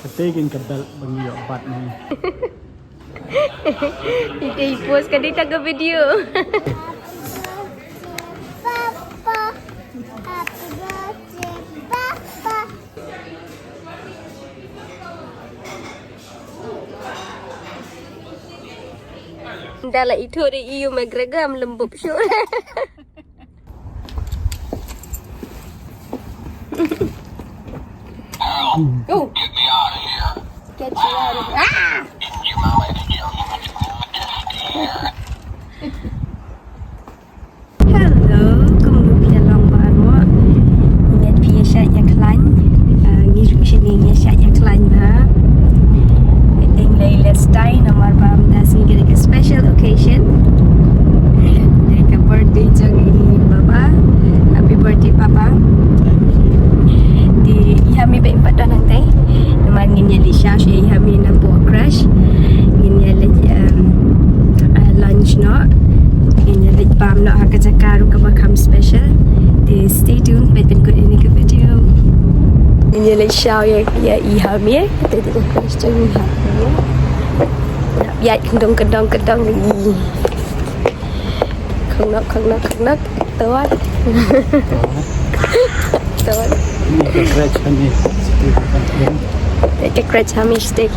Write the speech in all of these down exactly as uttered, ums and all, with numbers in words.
Te kin ka belt ba ngi ïoh bat ni. Ite i post ka dei tang ka video. Papa, happy birthday, Papa. Da la ithuh ïa u McGregor, am lembab shuh. Oh. Get you out of here. Ah! Hello, kumno phi ïa long baroh? Ngi ngeit phi ïa shait ïa khlaiñ. Ah, ngi ruh shane ngi ïa shait ïa khlaiñ bha. Eng lei leh stay namar ba mynta sngi ka dei ka special occasion. Dei ka birthday jong i papa. Happy birthday papa. Te i Hami bad i pat don hangtai. Namar ngin ïa leit shaw sha i Hami napoh crush. Ngin ïa leit, um, uh, lunch noh. Ngin ïa leit bam noh ha ka jaka ruh kaba kham special. Te stay tuned, peit pynkut ïa kane ka video. Ngin ïa leit shaw ïa, ïa i Hami. Te te te crush jong i Hami. Ïa kyndong kyndong kyndong i. Khang nok, khang nok, khang nok. Tawat. Tawat. Ni ka crush Hami. Ni ka crush Hami stick.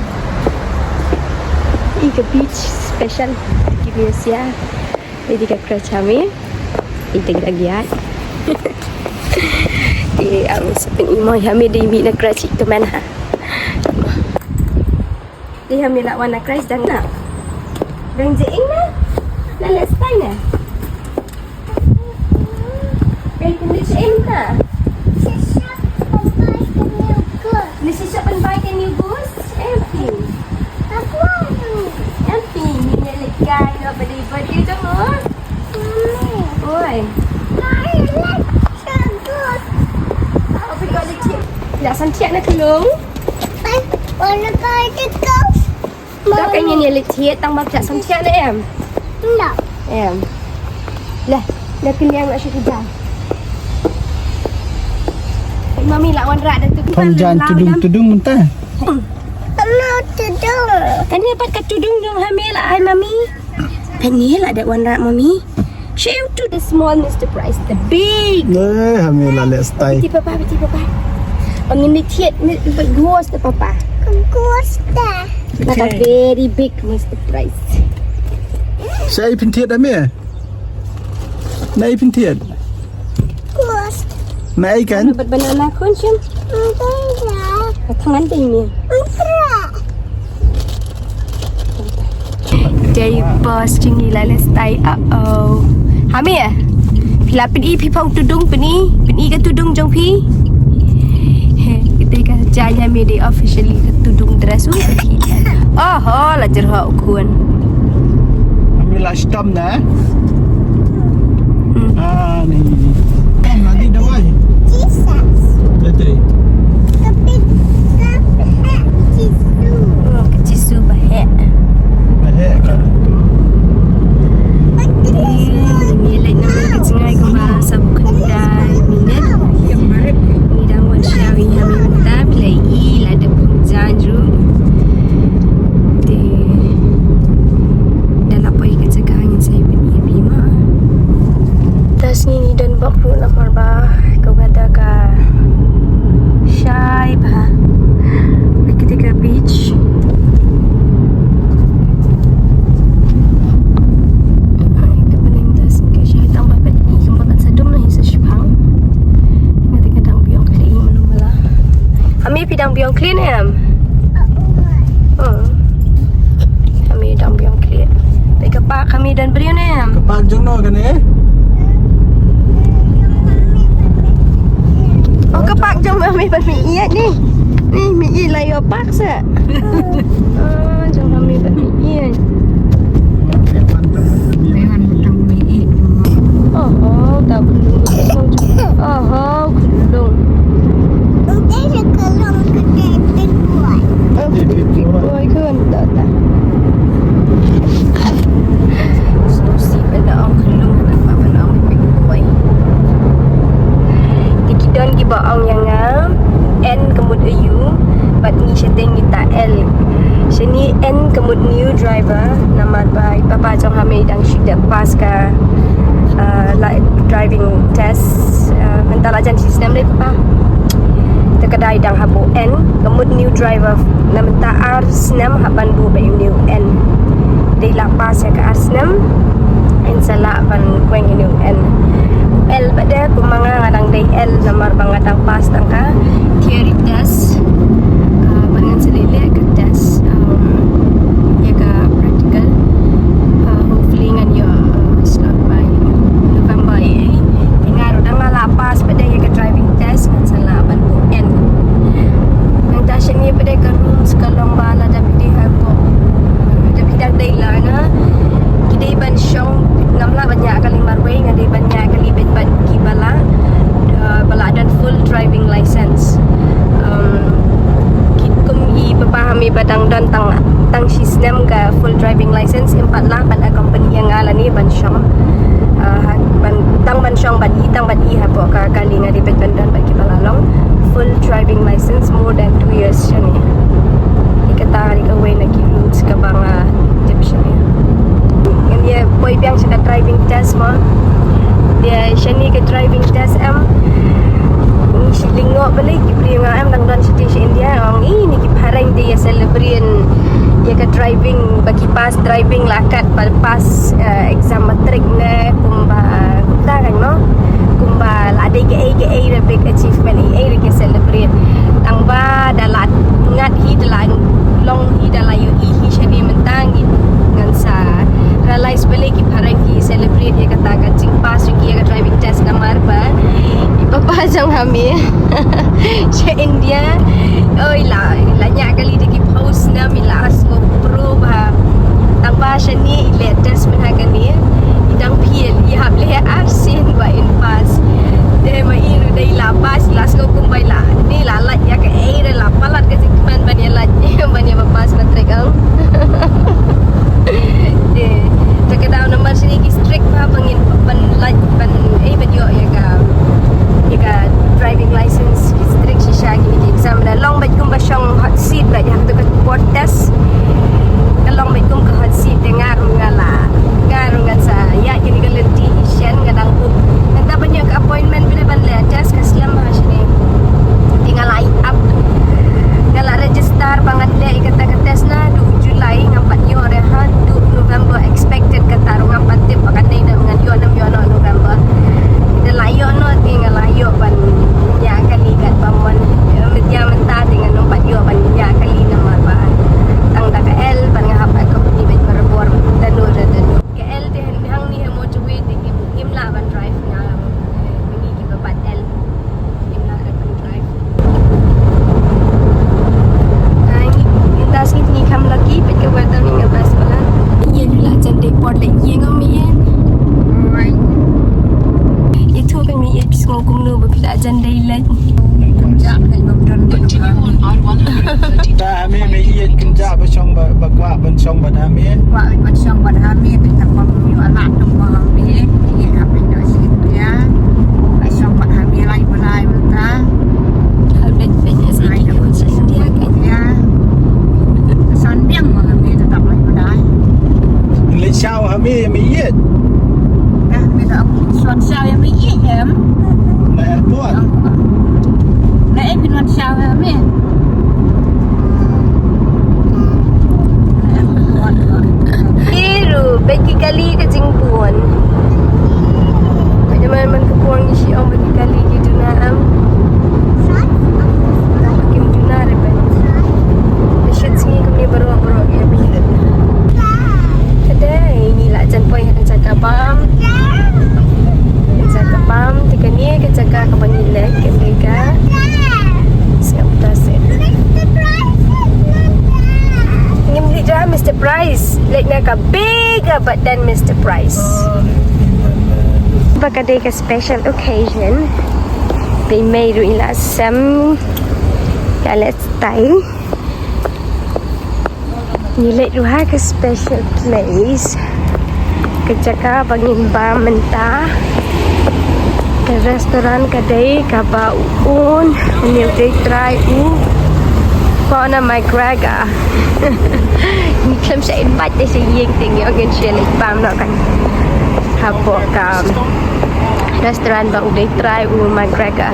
I ka beach special. Ki ni sia. Ni ka crush Hami. I ka lagi ai. Di am sepin imo Hami di mi na crush itu mana. Di Hami lah wan na crush dang na. Dang je ing na. Na let's try na. Dang je ing na. Ni shisha pynbai ka new goose. Empty. Empty. Ni ni lekai no badi badi tu mo. Oi. Dah santiak na kelung. Wan ka ïa ka. Ka kan ïa leit thied tang ba phi la san thied ne em? Em. Leh, leh kyndiang la shu tu jan. Mami la wanrah da tu. Thong jan tudung tudung mynta. Mama tudung. Kan ïa pat ka tudung jong Hami la ai mami. Kan ïa la da wanrah mami. Shame to the small Mister Price, the big. Eh, Hami la leh style. Piti papa, piti papa. Pangin ni thied ni ghost papa. Ghost. Like a very big Mister Price. Sa i pynthied Hami. Na i pynthied. Ghost. Na i kan. Bat banana khun shim. Tangan ding ni. Dei boss jong ngi la leh style. Uh oh. Hami eh? Phi la pyni phi phong tudung pyni. Pyni ka tudung jong phi. He, kita ka janya me dei officially ka tudung dress u. Oho, la jer ho u khun. Hami la stam na. Hmm. Ah, ni. Kan lagi dawai. Jesus. Betul. Tapi Jisu. Oh, ka Jisu ba heh. Ba heh ka. Ngi leit na ka jngai kumba sawphew khyndai minit. Ngi dang wan shaw ïa Hami mynta, phi la i la dep pynjan ruh. Te da la poi ka jaka ngin sa ïa pyn ïa phi ma. Te sngi ngi don bok ruh namar ba ka weather ka shai bha. Kita ka beach. Ai, ka bneng te sngi ka shai tang ba peit i kumba kan sa dum na hi sa shipang. Nga te ka dang biang ka dei i mano mala. Hami phi dang biang clean em? Oh. Hami dang biang clean. Te ka park Hami don briew ne em? Ka park jong no kane? Oh, ka park jong Mami bad Mi Ïeit ni. Ni Mi Ïeit la ïoh park sa. Ah, jong Mami bad Mi Ïeit. Oho, ta khunlung. Oho, khunlung. Big boy khun ta ta. Snow si ba la ong khunlung ba ba la ong big boy. Te ki don kiba ong ïa nga en ka mut ayu ba Ngi shiteng ngi ta L. Shane N ka mut new driver namar ba i papa jong ha mei dang shu dep pass ka, uh, la driving test, uh, mynta la jan shi snem dei papa. Te ka dei dang hapoh N ka mut new driver na mynta ar snem hap ban buh ba ïa u new N. Dei la pass ïa ka ar snem. Yn sa lah ban weng ïa u N. L pat de kumba nga nga dang dei L namar ba nga dang pass tang ka theory test. Ah, ban ngan sa leh leh ka test, um, ïa ka practical. Ah, hopefully ngan ïoh, uh, slot by November ïa. Te nga ruh dang nga la pass pat de ïa ka driving test ngan sa lah ban buh N. Nangta shane pat de ka rules ka long ba lada phi dei ha ko, lada phi dang dei learner, ki dei ban shong, ngam lah ban ñiah kali marwei, nga dei ban ñiah kali beit bad kiba la, uh, ba la don full driving license. Um, ki kum i papa ha mei ba dang don tang, tang shi snem ka full driving license, im pat lah ban accompany ïa nga lane ban shong. Uh, ha, ban, tang ban shong bad i, tang bad i hapoh ka kali, nga dei beit ban don bad kiba la long full driving license more than two years shane. Ïa kata ka dei kawei na ki rules kaba nga tip shane. Ngan ïa poi biang sha ka driving test mo. Te shane ka driving test em, ngi shu lyngngoh balei ki briew, nga em dang don shiteng sha India, ong i ne ki phareng te ïa celebrate ïa ka driving, ba ki pass driving la kat ba pass, eh, exam matric ne kumba kumta kan mo. Kumba la dei kaei kaei re big achievement, ei ei re ki celebrate. Tang ba da la ngat hi, da la long hi, da la ïohi hi shane mynta ngi, ngan sa realize balei ki phareng ki celebrate ïa kata ka jingpass jong ki ïa ka driving test namar ba i papa jong ha mei sha India. Oi la, la ñiah kali da ki phew snem, i la sngew pro ba. Tang ba shane i leh test mynta kane, i dang phi i hap leh arsien ba in pass. Te ma i ruh dei la pass, la sngew kumba i la, ne la lait ïa kaei re, la palat ka jingkmen ban ïa lait, ban ïa ba pass matric ang. Te, te ka dei namar shane ki strict ba, ba ngin ban lait, ban, eh, ban ïoh ïa ka, ïa ka driving license, ki strict shisha kine ki exam. Da long beit kumba shong hot seat beit ha kato ka por test. Ka long beit kum ka hot seat, te nga ruh nga la, nga ruh ngan sa ïaid kane ka lynti shisien, nga dang buh. Nangta ban ïoh ka appointment beit ban leh test ka slem ha shane. Te nga la ap, nga la register ba ngan leh ïa kata ka test naduh July, ngam pat ïoh re haduh November expected, kata ruh ngam pat tip ba kan dei ne ngan ïoh ne ym ïoh noh November. Te la ïoh noh, te nga la ïoh ban ñiah kali katba mon, eh, mynta, mynta te ngan ym pat ïoh ban ñiah kali namar ba tang da ka L, ban nga hap accompany beit barabor, da no re da no. Ka L te hangne ha motorway te ngim, ngim lah ban drive nga, eh, ngi kiba bat L. Ngim lah ban drive. Ai, ngi, ngi tas ngi, ngi kham lucky, peit ka weather ngi nga best bala. Ïa ngi la jan dei por leh ïa ngam ïa. Ïa thu kan ngi ïa phi sngew kumno ba phi la jan dei leh. Continue on R one hundred thirty. Ta ha mei mei ïa kynja ba shong ba, ba kwah ban shong ba ha mei. Kwah ban shong ba ha mei, te ta pom ïa la dong ba ha mei. Ïa ha mei do shi ïa. Ba shong ba ha mei lai ba lai ba ta. Hal bet bet ïa sa ki ïa India kan. Ïa. San biang ba ha mei tetap lai ba lai. Leit shaw ha mei mei ïa. Dah mei da aku suan shaw ïa mei ïa em. Na airport. Na eh pynwan shaw ïa mei. Biru, bad ki kali ka jingbun. Bad man man ka pung ngi shu ong bad ki kali ki duna am. Kim duna re bad. Shit sngi kumne baroh baroh ïa bad. Ka dei ngi la jan poi ha ka jaka bam. Ka jaka bam te kane ka jaka kaba ngi leit ka dei ka Sngap ta se. Ngim leit da Mister Price. Leit na ka bigger but then Mister Price. Ba ka dei ka special occasion. Bei mei ruh i la sem. Ka leit style. Ngi leit ruh ha ka special place. Ka jaka ba ngin bam mynta. Ka restaurant ka dei kaba u un, u ne u dei trai u. Conor McGregor. Ngi khlem shah invite te sha ïing te ngi ong ngin shu leit bam noh kan. Hapoh ka restaurant ba u dei trai u McGregor.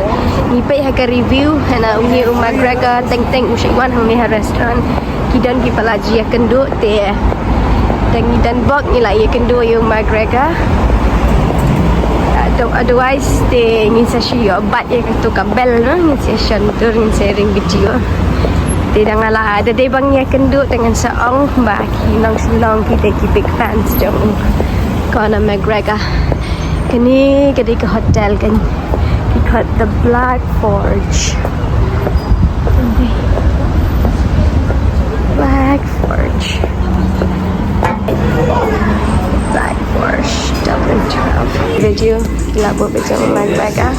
Ngi peit ha ka review hana u ngi u McGregor teng teng u shu wan hangne ha restaurant. Ki don ki pala jia kynduh te. Te ngi don bok ngi la ïa kynduh ïa u McGregor. Otherwise te ngin sa shu ïoh bat ïa kato ka bel no ngin sa shon tur ngin sa ring video. Te dang ala da dei bang ïa kynduh te ngan sa ong ba ki nong shnong ki dei ki big fans jong u Conor McGregor. Kane ka dei ka hotel kan ki khot the Black Forge. Black Forge. Black Forge Dublin twelve. Video la bo be jong McGregor.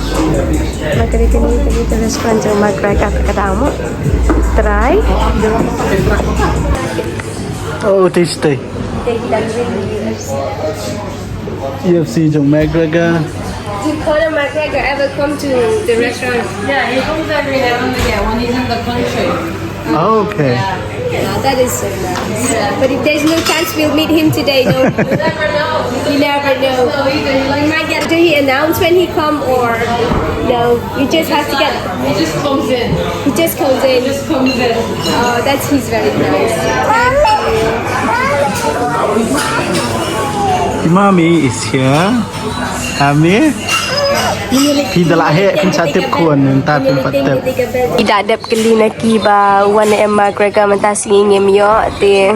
Ba ka dei kane ka dei ka restaurant jong McGregor ka dei mo. Try. Oh, tasty. U F C jong McGregor. Did Conor McGregor ever come to the restaurant? Yeah, he comes every now and again when he's in the country. Oh, okay. Yeah, that is so nice. But if there's no chance, we'll meet him today, no? You never know. You never know. So either he We might get, do he announce when he come or no? You just have to get He just comes in. He just comes in. He just comes in. Oh, that's he's very nice. Thank you. Mommy is here. Ami. Phi da la heh phin sa tip khun mynta phin pat tip. I da dep kylli na ki ba wan em McGregor mynta sngi ngim ïoh te.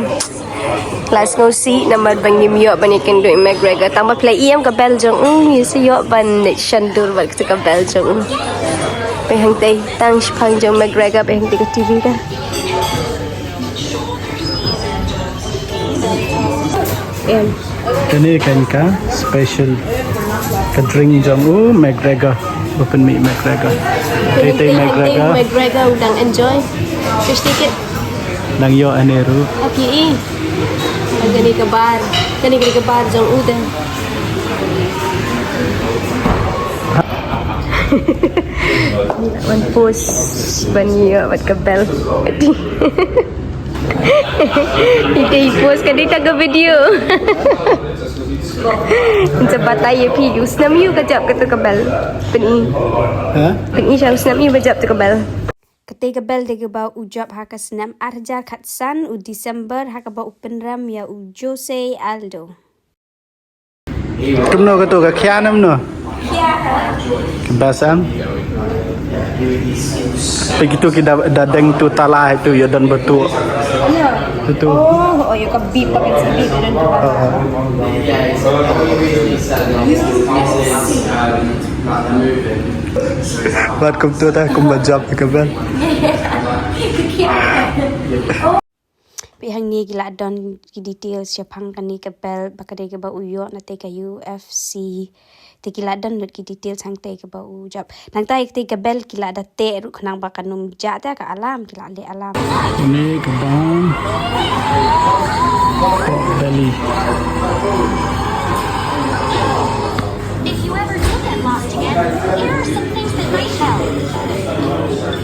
La sngewsih namar ba ngim ïoh ban ïakynduh McGregor tang ba phi la ïoh ka bel jong u ngi sa ïoh ban leit shon dur bad ka bel jong u. Peit hangtei tang shiphang jong McGregor peit hangtei ka T V ka. Em. Kane kan ka special ka drink jong u McGregor. Open mi McGregor. Tei tei McGregor. McGregor u dang enjoy. Fish ticket. Dang ïoh ane ruh. Aki i. Kane ka bar. Kane kane ka bar jong u dang. Wan post ban ïoh bad ka bel. Ite i post ka dei ta ka video. Sa batai ïa phi u snam ïa u ka jop kata ka bel. Pyni. Ha? Pyni sha u snam ïa u ba jop ta ka bel. Kata ka bel dei kaba u jop ha ka snem ar hajar khatsan u December ha kaba u pynrem ïa u Jose Aldo. Kumno kato ka khia ne mno? Ka best em. Peit kito ki da, da deng tu tala tu ïa don batu. Ano? Tu tu. Oh, oh, ïa ka bip, ka bip, bip, don tu. Oh, oh. Wat kum tu ta kum ba jop ka bel. Peit hangne ki la don ki details shaphang kane ka bel ba ka dei kaba u ïoh na te ka U F C. Te ki la don lut ki details hangtei kaba u jop. Nangta ïa katei ka bel ki la da teh ruh khnang ba kan ym jah te ka alarm ki la leh alarm. Kane ka bam pork belly. If you ever do get lost again, here are some things that might help.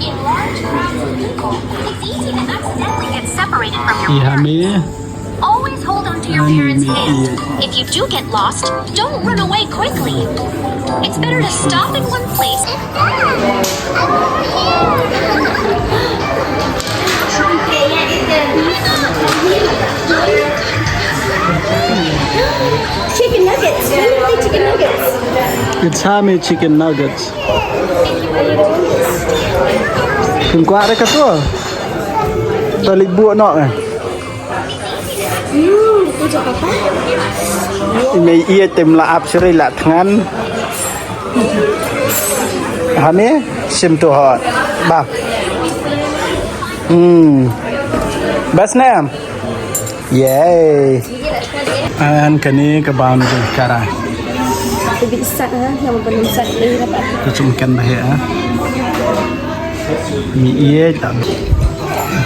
In large crowds of people, it's easy to accidentally get separated from your parents. Always hold on to your parents' hand. If you do get lost, don't run away quickly. It's better to stop in one place. Chicken nuggets. Where are my chicken nuggets? It's Hami chicken nuggets. Kin kwah re ka tu. Ta leit buh noh eh. Mei ïeit te ym lah ap shuh re lah thngan. Hane shim tu hot. Ba. Hmm. Best ne em? Yay. An kane ka bam jong kara. Te bit sat ha, nama ban sat lei dapat. Ka chung kan bah ha. Mei ïeit ta.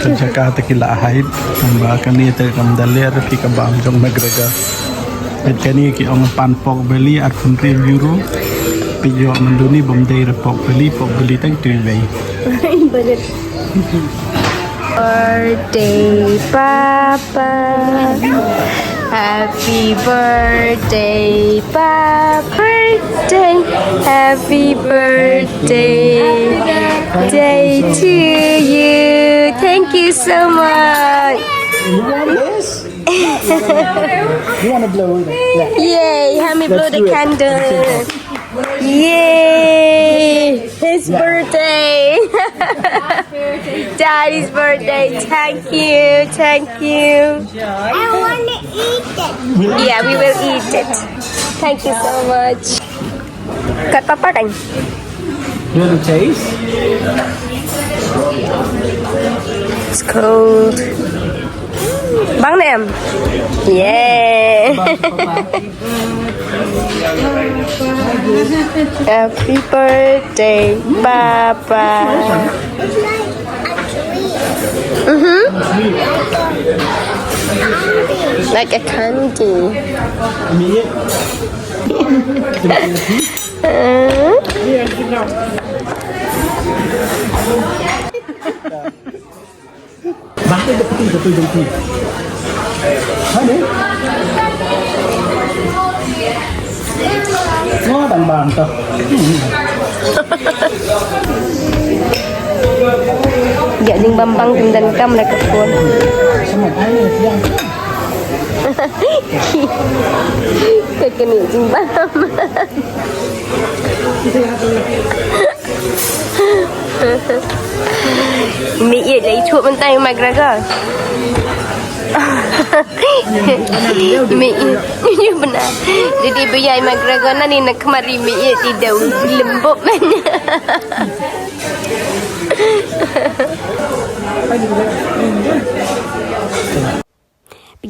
Ka jaka te ki la hype. Tang ba kane te kam da ler phi ka bam jong McGregor. Peit kane ki ong pan pork belly arphew hynriew euro. Peit ïoh mynta ni bym dei re pork belly, pork belly tang tu wei. Budget. Birthday, Papa. Happy birthday, Papa. Birthday. Happy birthday. Day to you. Thank you so much. You want this? You want to blow it? Yeah. Yay! Help me blow the candle. Yay! His birthday. Daddy's birthday. Thank you. Thank you. I want to eat it. Yeah, we will eat it. Thank you so much. Kat papa kan? You want to taste? It's cold. Bang nem. Yeah. Happy birthday, Papa. Mm-hmm. Like a candy. Bang tu betul betul jengki. Mana? Wah, bang bang tu. Ïa jing bang bang kum dan kam la ka phone. Sama ai ni yang. Ka kani jing bang. Mih ïeit la ïathuh mynta ïa u McGregor. Mih ïeit. Ïa bna. Dei ba ïa u McGregor na ni na khmat ri mih ïeit i dei u lembop.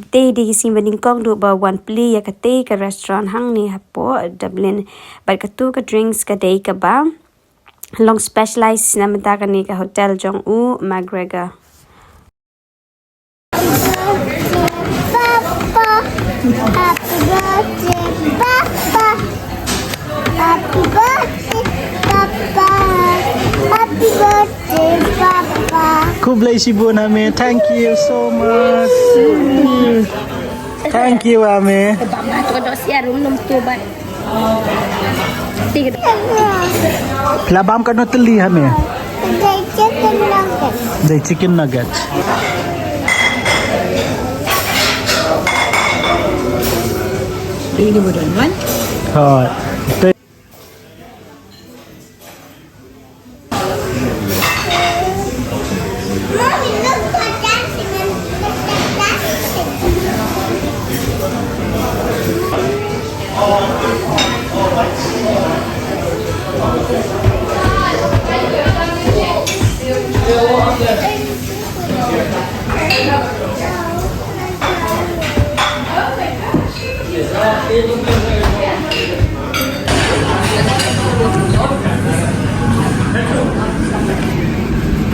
Peit, dei ki sngi ba nyngkong duh ba wan plie ïa katei ka restaurant hangne hapoh Dublin. Bad katu ka drinks ka dei kaba long specialized na mynta kane ka hotel jong u McGregor. Papa, happy birthday, Papa. Happy birthday, Papa. Happy birthday, Papa. Khublei shibun, Ame. Thank you so much. Thank you, Ame. Bam, tu dok siar rum num tu, bam. Tiga. Phi la bam katno tylli, Ame? Dei chicken nugget. Dei chicken nugget. Ini model man. Hot.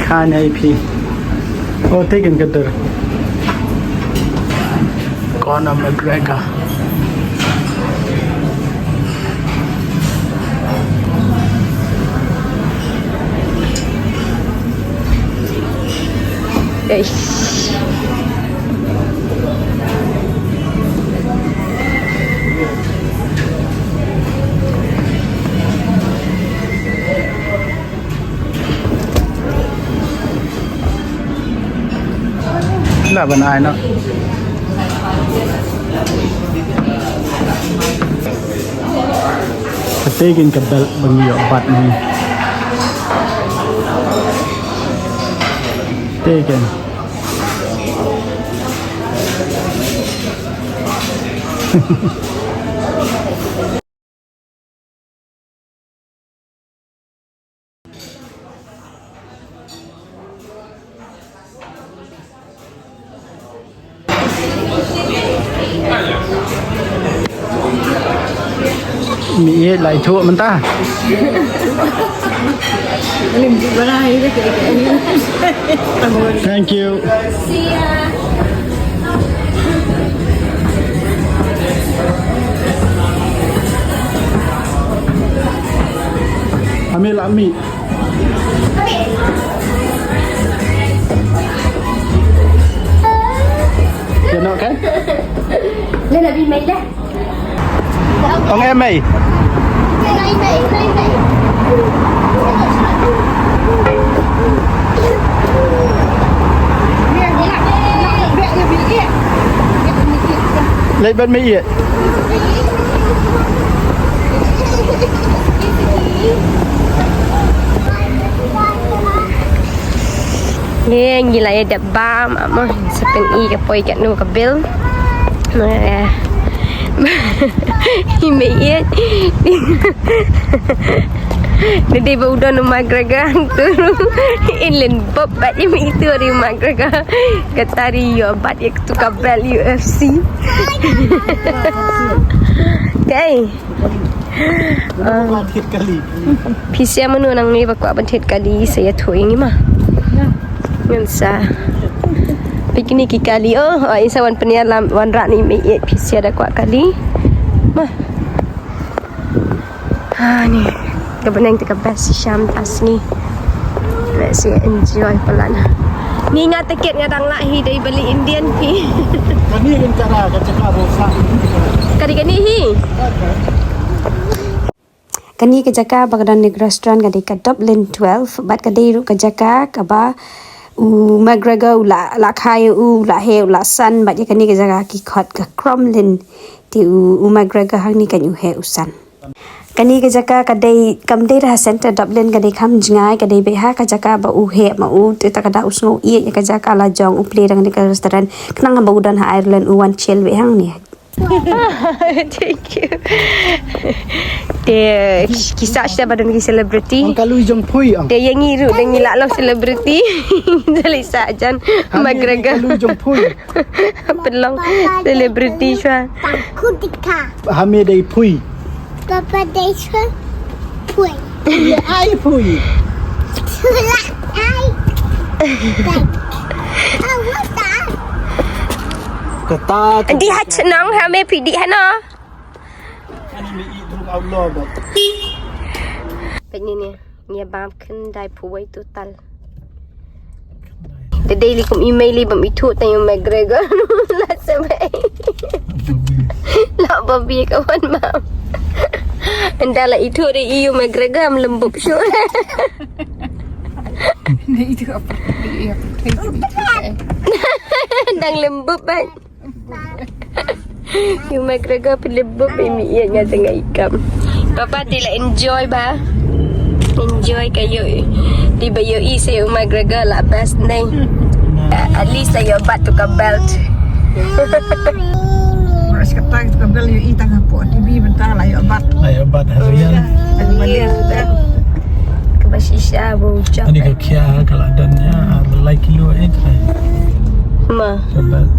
Kane phi. Oh, taken ka dur. Conor McGregor. Eish. La ban ai noh. Ka taken ka belt ba ngi ïoh bat ngi. Taken. Mi ïeit lai thuh mynta. Thank you. Ami lah mi. Ong em mei. Leit ban mei ïa. Ngi la ïa dep bam mo sa pyn-i ka poi katno ka bill. Ngi mei ïa. Ngi dei ba u don u McGregor hangtu. In len bop ba i mei itu ri McGregor. Kata ri ïoh bat ïa katu ka belt U F C. Okay. Phi sha mano nangne ba kwah ban thied kali sa ïathuh ïa ngi ma. Ngan sa. Phi kine ki kali oh, oh, in sa wan pynïalam wanrah ne mei ïeit phi sha da kwah kali. Ma. Ha ni. Ka bneng te ka best shisha mynta sngi. Let's enjoy palat. Ni nga tiket nga dang lah hi dei bali Indian phi. Kani kan kara ka jaka rosak. Kani kani hi. Kani ka jaka ba ka don ïa ka restaurant ka dei ka Dublin twelve bad ka dei ruh ka jaka kaba u McGregor u la, la kha ïa u, u la heh, u la san bad ïa kani ka jaka ki khot ka Cromlin. Te u, u McGregor hangne kan u heh u san. Kani ka jaka ka dei kam dei ha centre Dublin, ka dei kham jngai, ka dei beit ha ka jaka ba u heh ma u, te ta ka da u sngew ïeit ïa ka jaka la jong u plie dang ne ka restaurant. Khnang ba u don ha Ireland u wan chill beit hangne. Thank you. Te ki sa sa ba don ki celebrity. Ong ka lui jong phui ong. Te ïa ngi ruh dang ngi la long celebrity. Dali sa jan McGregor. Ka lui jong phui. Pynlong celebrity shuwa. Kutika. Hame dei phui. Papa dei shuwa phui. Ye ai phui. Sula ai. Awata. Kata. Di ha chnong hame phi di hano. Ani mi i druk outlaw ba. Pynni ni. Ngi bam khyndai phew wei total. Te dei li kum i mei li bam ithuh tang ïa u McGregor. La sa mei. La babi ka wan bam. Ynda la ithuh dei i u McGregor am lembub shuh. Dei itu apa? Dei apa? Dang lembub bang. Ïa u McGregor phi leh bup ïa mi ïa nga tang nga ikam. Papa te la enjoy ba. Enjoy ka ïoh. Te ba ïohi sa ïa u McGregor la best ne. At least la ïoh bat tu ka belt. Mas kata tu ka belt ïohi tang hapoh T V mynta la ïoh bat. La ïoh bat harian. Harian. Kaba shisha ba u jam. Ani ka khia ka la don ïa, ah, lai kilo eh, trai. Ma. Ka belt.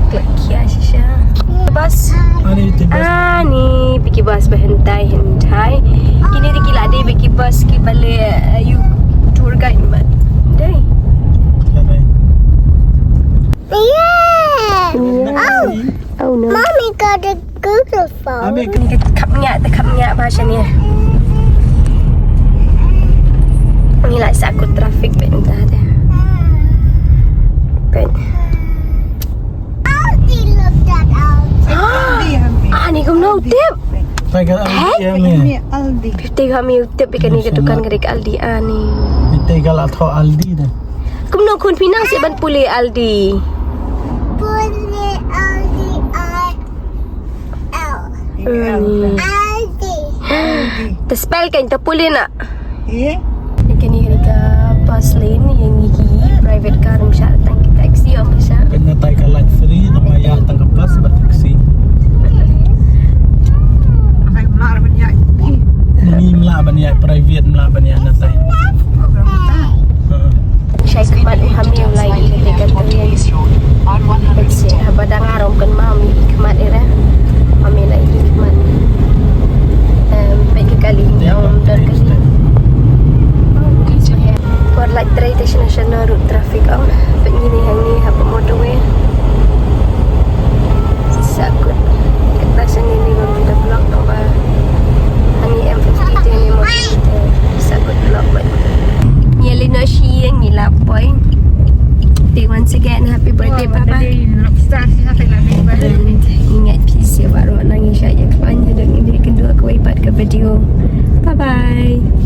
Ka khia shisha. Bas. Ani te bas. Ani piki bas ba hyntai hyntai. Kine te ki la dei ba ki bas ki ba leh, eh, ïa u tour guide ma. Dei. Trai. Yeah. Yeah. Oh. Oh no. Mommy got a Google phone. Ani ka khap ïa, te khap ïa ba shane. Ngi la sah kut traffic bad nda te. Bad. Aldi, look at Aldi. Ani kumno tip. Tiger Aldi. Aldi. Phi ka mi tip kane ka dukan ka dei ka Aldi ani. Phi ka la thoh Aldi de. Kumno khun phi nang seh ban pule Aldi. Pule Aldi. Aldi. Te spell kan te pule na. Ïa kane ka bus lane ïa ngi ki private car, ym shah tang ki taxi ym shah. Pynnatai ka light free, tang ïa tang ka bus bad taxi. Ngi mla ban ïa private, mla ban ïa natai. Shai khmat u Hami u lai ïa ka tarian. Bad seh haba dang arom kan ma mi khmat ira. Hami lai ïa khmat. Em, bad ka kali ong don kali. Por lai trai te shano shano road traffic ong. Bad ngi ni hangne ha motorway. Sa kut. Kata shane ni ba mynta block tang ba. Hangne M fifty-two ni mo. Sa kut block bad. Ngi lino shi ngi la poi. Te once again, happy birthday, Papa. And ngi Ngeit phi sha baroh, nang ïa shah ïa khlaiñ haduh ngin ïakynduh kawei pat ka video. Bye bye.